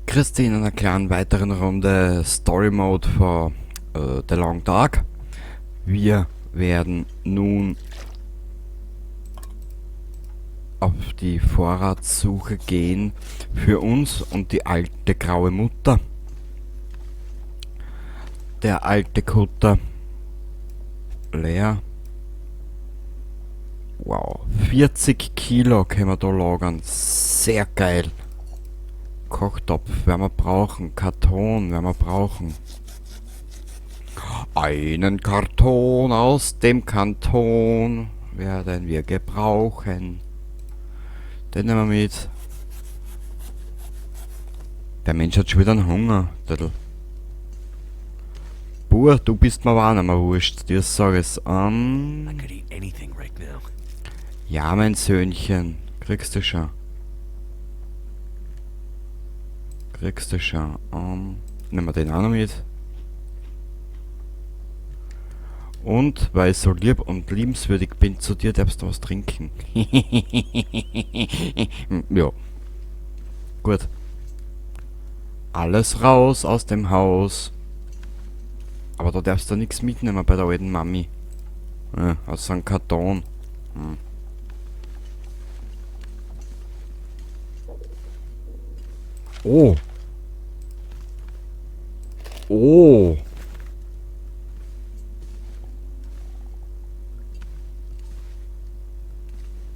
Christi in einer kleinen weiteren Runde Story Mode for The Long Dark. Wir werden nun auf die Vorratssuche gehen für uns und die alte graue Mutter. Der alte Kutter. Leer. Wow, 40 Kilo können wir da lagern. Sehr geil. Kochtopf werden wir brauchen. Karton werden wir brauchen. Einen Karton aus dem Kanton werden wir gebrauchen. Den nehmen wir mit. Der Mensch hat schon wieder einen Hunger. Bur, du bist mir auch nicht mehr wurscht. Dir sag ich's. I could eat anything right now. Ja, mein Söhnchen. Kriegst du schon. Kriegst du schon. Nehmen wir den auch noch mit. Und, weil ich so lieb und liebenswürdig bin zu dir, darfst du was trinken. Ja. Gut. Alles raus aus dem Haus. Aber da darfst du nichts mitnehmen bei der alten Mami. Ja, aus einem Karton. Oh. Oh.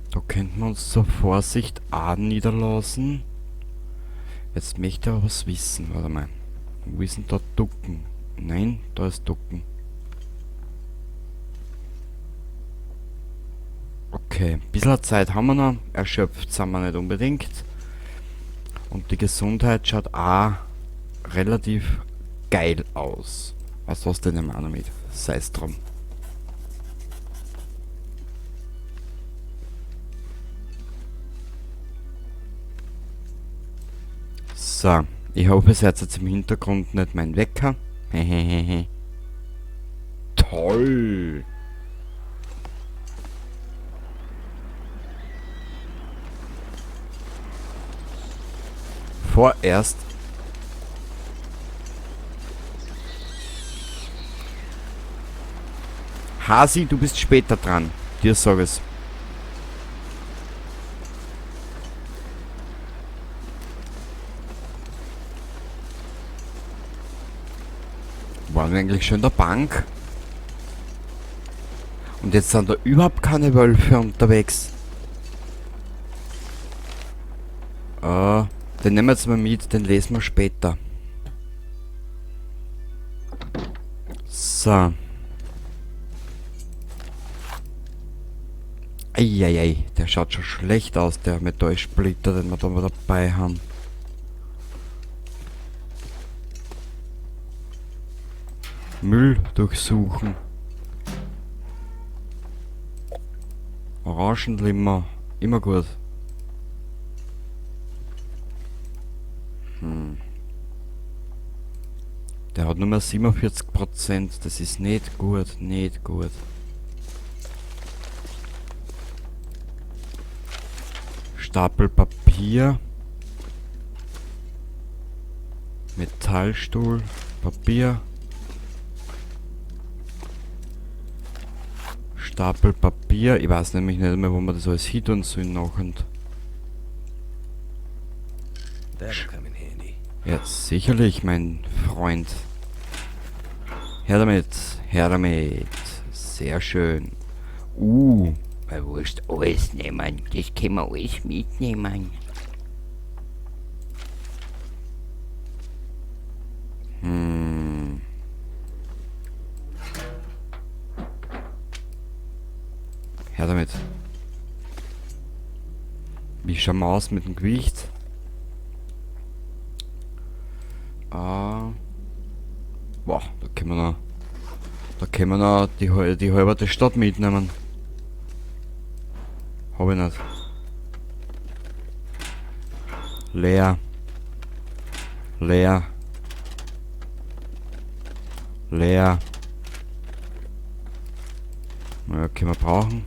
Da könnten wir uns zur Vorsicht auch niederlassen. Jetzt möchte ich aber was wissen. Warte mal. Wo ist denn da Ducken? Nein, da ist Ducken. Okay, ein bisschen Zeit haben wir noch. Erschöpft sind wir nicht unbedingt. Und die Gesundheit schaut auch relativ geil aus. Was hast du denn auch noch mit? Sei's drum. So, ich hoffe, es hört jetzt im Hintergrund nicht mein Wecker. Hehehehe. Toll! Vorerst Hasi, du bist später dran. Dir sag ich's. Waren wir eigentlich schon in der Bank? Und jetzt sind da überhaupt keine Wölfe unterwegs. Den nehmen wir jetzt mal mit, den lesen wir später. So. Eieiei, der schaut schon schlecht aus, der Metallsplitter, den wir da mal dabei haben. Müll durchsuchen. Orangenlimo, immer gut. Der hat nur mehr 47%, das ist nicht gut, nicht gut. Stapel Papier. Metallstuhl, Papier. Stapel Papier. Ich weiß nämlich nicht mehr, wo man das alles hin tun soll nachher. That'll come in handy. Ja, sicherlich, mein Freund. Her damit, her damit. Sehr schön. Weil wurscht, alles nehmen. Das können wir alles mitnehmen. Her damit. Wie schauen wir aus mit dem Gewicht? Boah, da können wir noch, da können wir noch die halbe Stadt mitnehmen. Hab ich nicht. Leer. Leer. Leer. Ja, können wir brauchen.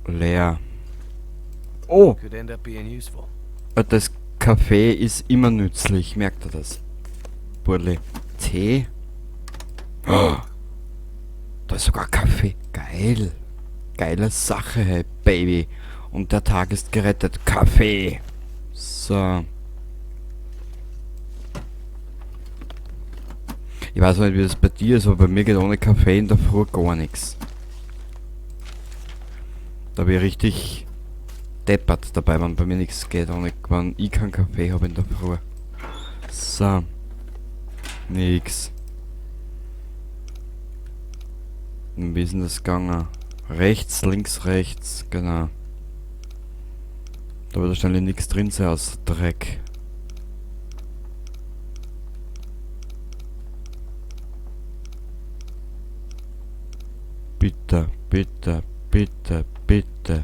Leer. Oh! Could end up being useful. Das Kaffee ist immer nützlich, merkt ihr das? Burli. Tee? Oh, da ist sogar Kaffee. Geil. Geile Sache, hey, Baby. Und der Tag ist gerettet. Kaffee. So. Ich weiß nicht, wie das bei dir ist, aber bei mir geht ohne Kaffee in der Früh gar nichts. Da bin ich richtig deppert dabei, wenn bei mir nichts geht, ohne, wenn ich keinen Kaffee habe in der Früh. So. Nix. Wie ist denn das gegangen? Rechts, links, rechts, genau. Da wird wahrscheinlich nichts drin sein außer Dreck. Bitte, bitte, bitte, bitte.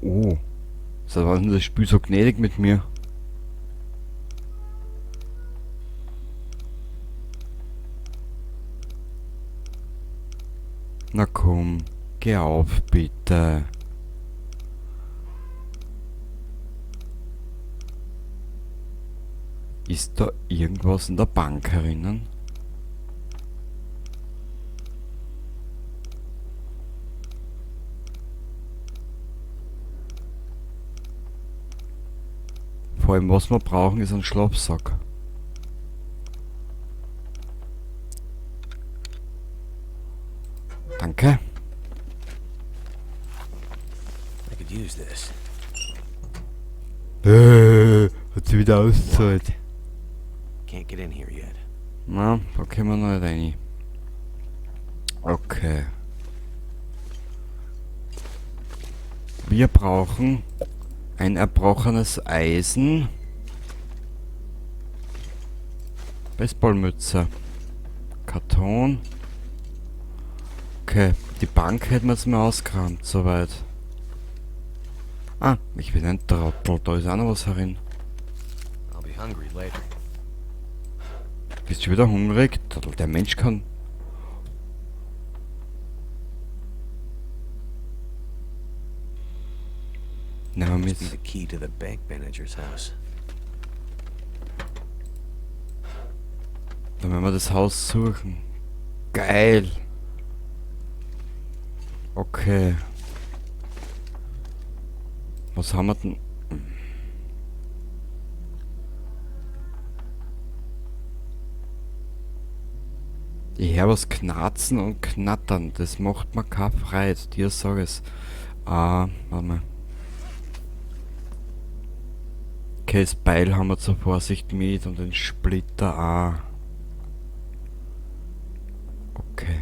Oh, seit wann ist das Spiel so gnädig mit mir? Na komm, geh auf, bitte. Ist da irgendwas in der Bank herinnen? Vor allem, was wir brauchen, ist ein Schlafsack. Danke. I could use this. Hat sie wieder auszahlt. Can't get in here yet. Na, da können wir noch nicht rein. Okay. Wir brauchen ein erbrochenes Eisen. Baseballmütze. Karton. Okay, die Bank hätten wir jetzt mal ausgeräumt, soweit. Ah, ich bin ein Trottel, da ist auch noch was herin. I'll be hungry later. Bist du wieder hungrig? Trottel, der Mensch kann... Nehmen wir Must be mit. the key to the bank manager's house. Dann werden wir das Haus suchen. Geil! Okay. Was haben wir denn? Ich hör was knarzen und knattern. Das macht mir keine Freude. Dir sag ich's. Ah, warte mal. Okay, das Beil haben wir zur Vorsicht mit und den Splitter auch. Okay.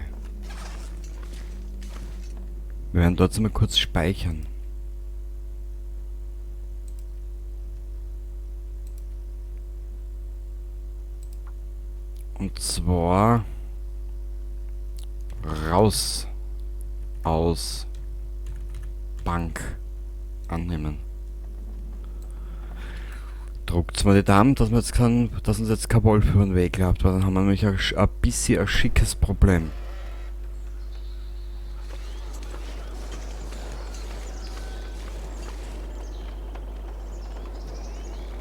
Wir werden dort mal kurz speichern. Und zwar raus aus Bank annehmen. Druckt's mal die Daumen, dass wir jetzt kein, dass uns jetzt kein Wolf über den Weg läuft, weil dann haben wir nämlich ein bisschen ein schickes Problem.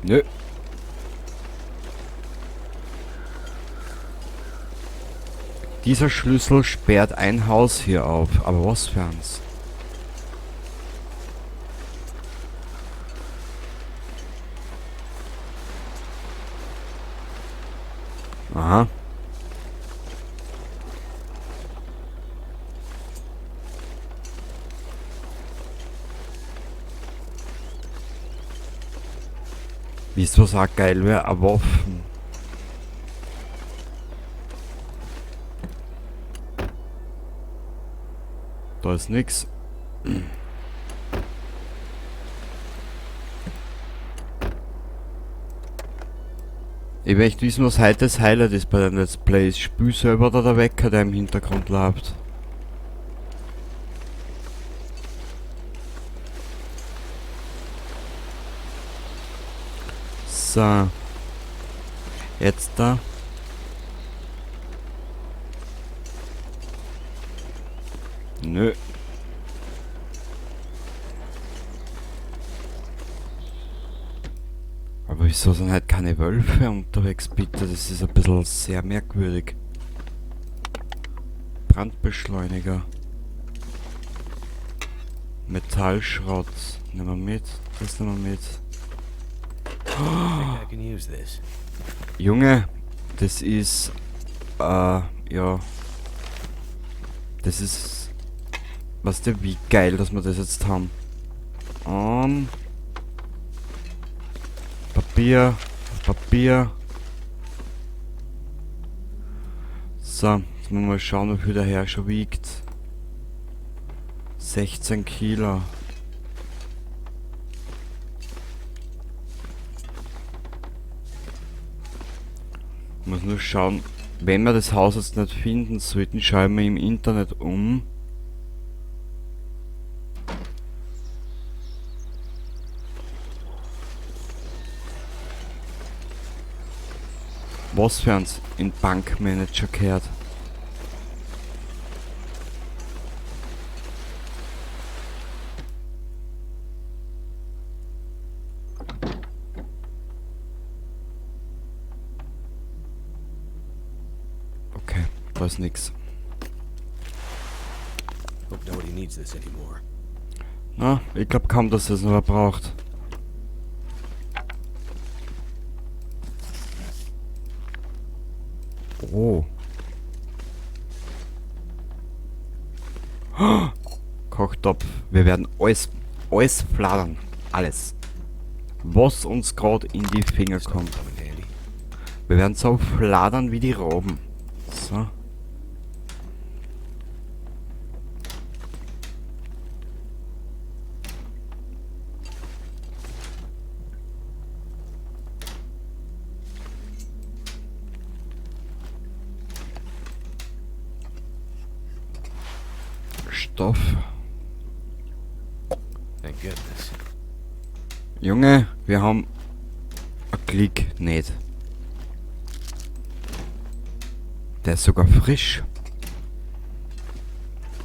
Nö. Dieser Schlüssel sperrt ein Haus hier auf, aber was für eins? Aha. Wisst ihr, was auch geil wär? Eine Waffen. Da ist nix. Ich möchte wissen, was heute das Highlight ist bei den Let's Plays. Spiel selber oder der Wecker, der im Hintergrund läuft. So. Jetzt da. Nö. Aber wieso sind halt keine Wölfe unterwegs, bitte? Das ist ein bisschen sehr merkwürdig. Brandbeschleuniger. Metallschrott. Nehmen wir mit. Das nehmen wir mit. I think I can use this. Junge, das ist... ja. Das ist... Weißt du, wie geil, dass wir das jetzt haben. Papier, Papier. So, jetzt müssen wir mal schauen, wie viel der Herr schon wiegt. 16 Kilo. Ich muss nur schauen, wenn wir das Haus jetzt nicht finden sollten, schauen wir im Internet um. Was für eins in Bankmanager gehört. Okay, da ist nix. Hope nobody needs this anymore. Na, ich glaub kaum, dass es noch braucht. Oh. Oh. Kochtopf. Wir werden alles fladern. Alles. Was uns grad in die Finger kommt. Wir werden so fladern wie die Raben. So. Stoff. Thank goodness. Junge, wir haben einen Klick nicht. Der ist sogar frisch.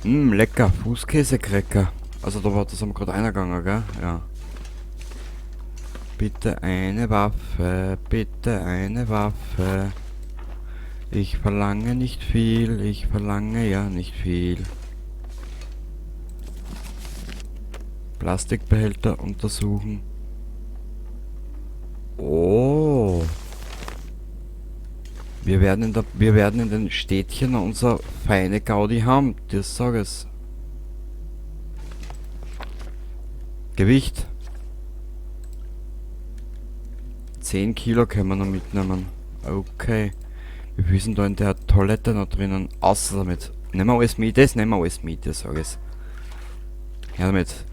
Lecker. Fußkäsecracker. Also da war das haben wir gerade einer gegangen, gell? Ja. Bitte eine Waffe, bitte eine Waffe. Ich verlange nicht viel, ich verlange ja nicht viel. Plastikbehälter untersuchen. Oh. Wir werden in den Städtchen unser feine Gaudi haben. Das sag ich's. Gewicht. 10 Kilo können wir noch mitnehmen. Okay. Wie viel sind da in der Toilette noch drinnen? Außer damit. Nehmen wir alles mit. Das nehmen wir alles mit, das sag ich's. Her damit.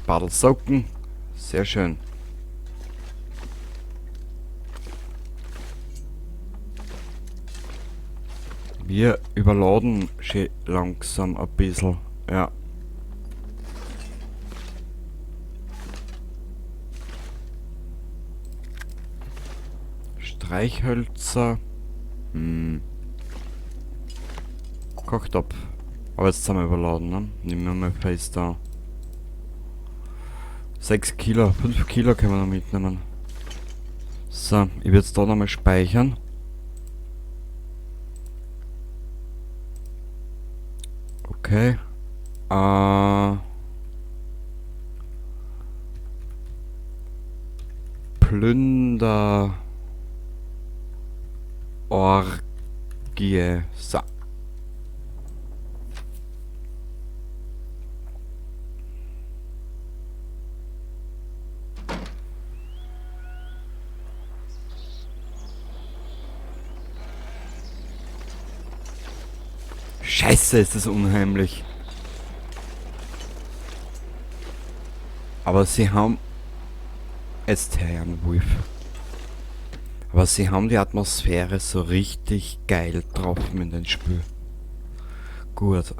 Badl Socken. Sehr schön. Wir überladen schon langsam ein bisschen. Ja. Streichhölzer. Kochtopf. Aber jetzt sind wir überladen, ne? Nehmen wir mal fest da. 6 Kilo, 5 Kilo können wir noch mitnehmen. So, ich werde jetzt da nochmal speichern. Okay. Plünder. Orgie. So. Scheiße, ist das unheimlich. Aber sie haben... Jetzt Herrn Wolf. Aber sie haben die Atmosphäre so richtig geil getroffen in den Spiel. Gut,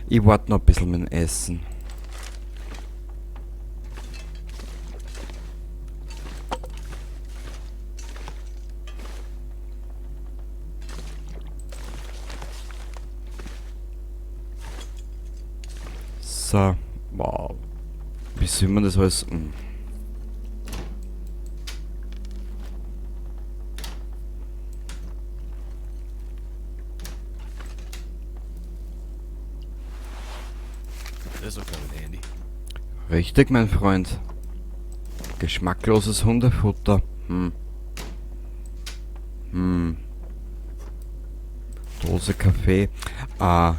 Ich warte noch ein bisschen mit dem Essen. So, wow. Wie soll man das alles... This'll come in handy. Richtig, mein Freund. Geschmackloses Hundefutter. Dose Kaffee. Ah.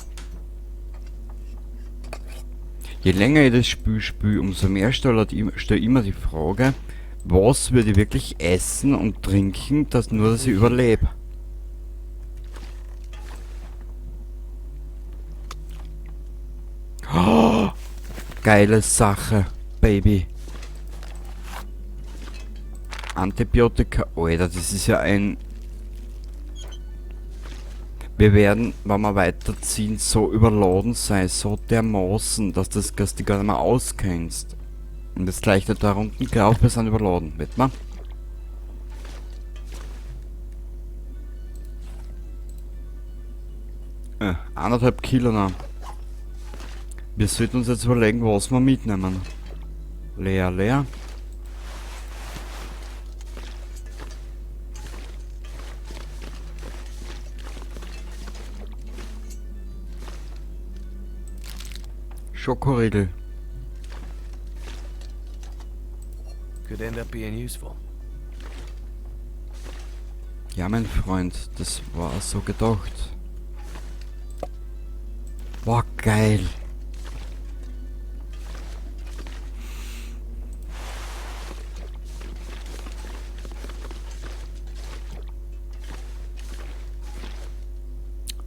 Je länger ich das Spiel spiele, umso mehr stelle ich immer die Frage, was würde ich wirklich essen und trinken, dass nur, dass ich überlebe. Oh, geile Sache, Baby. Antibiotika, Alter, das ist ja ein... Wir werden, wenn wir weiterziehen, so überladen sein, so dermaßen, dass das dass du gar nicht mehr auskennst. Und das gleiche da unten, glaub, wir sind überladen, wird man? 1,5 Kilo noch. Wir sollten uns jetzt überlegen, was wir mitnehmen. Leer, leer. Schokoriegel. Could end up being useful. Ja, mein Freund, das war so gedacht. Boah, geil.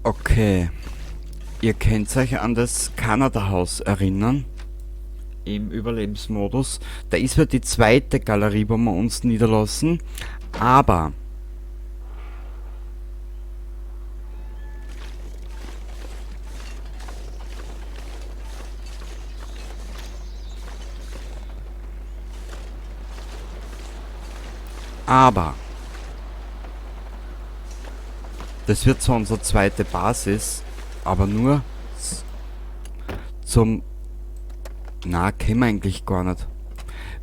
Okay. Ihr könnt euch an das Kanada-Haus erinnern. Im Überlebensmodus. Da ist ja die zweite Galerie, wo wir uns niederlassen. Aber das wird zwar unsere zweite Basis, aber nur zum... Na, kennen wir eigentlich gar nicht.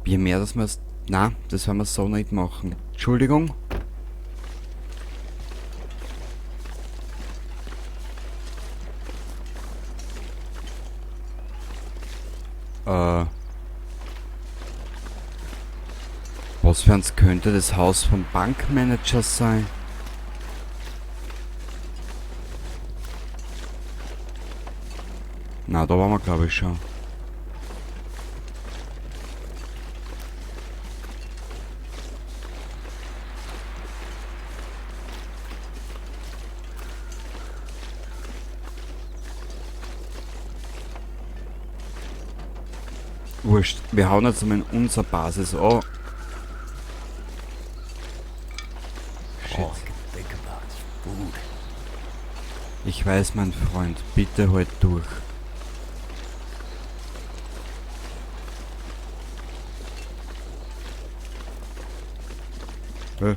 Wie mehr, dass wir's... Na, das werden wir so nicht machen. Entschuldigung. Was für eins könnte das Haus vom Bankmanager sein? Na, da waren wir, glaub ich, schon. Wurscht, wir hauen jetzt mal in unsere Basis an. Shit. All I can think about is food. Ich weiß, mein Freund, bitte halt durch. Hä?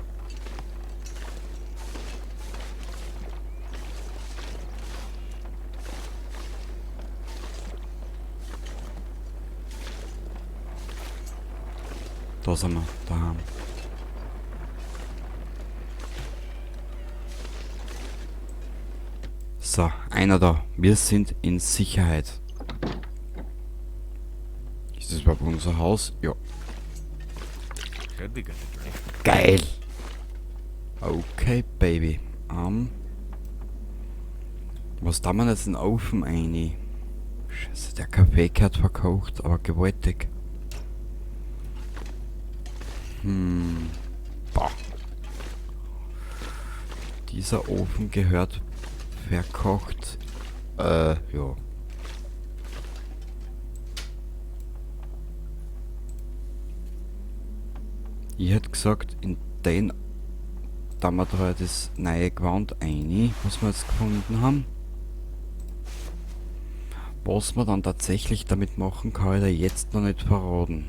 Da sind wir, daheim. So, einer da. Wir sind in Sicherheit. Ist das überhaupt unser Haus? Ja. Should be good to drink. Geil! Okay, Baby. Was da man jetzt in den Ofen rein? Scheiße, der Kaffee gehört verkocht, aber gewaltig. Boah. Dieser Ofen gehört verkocht. Ja. Ich hätte gesagt, in den da wir da das neue Gewand ein, was wir jetzt gefunden haben. Was wir dann tatsächlich damit machen, kann ich dir jetzt noch nicht verraten.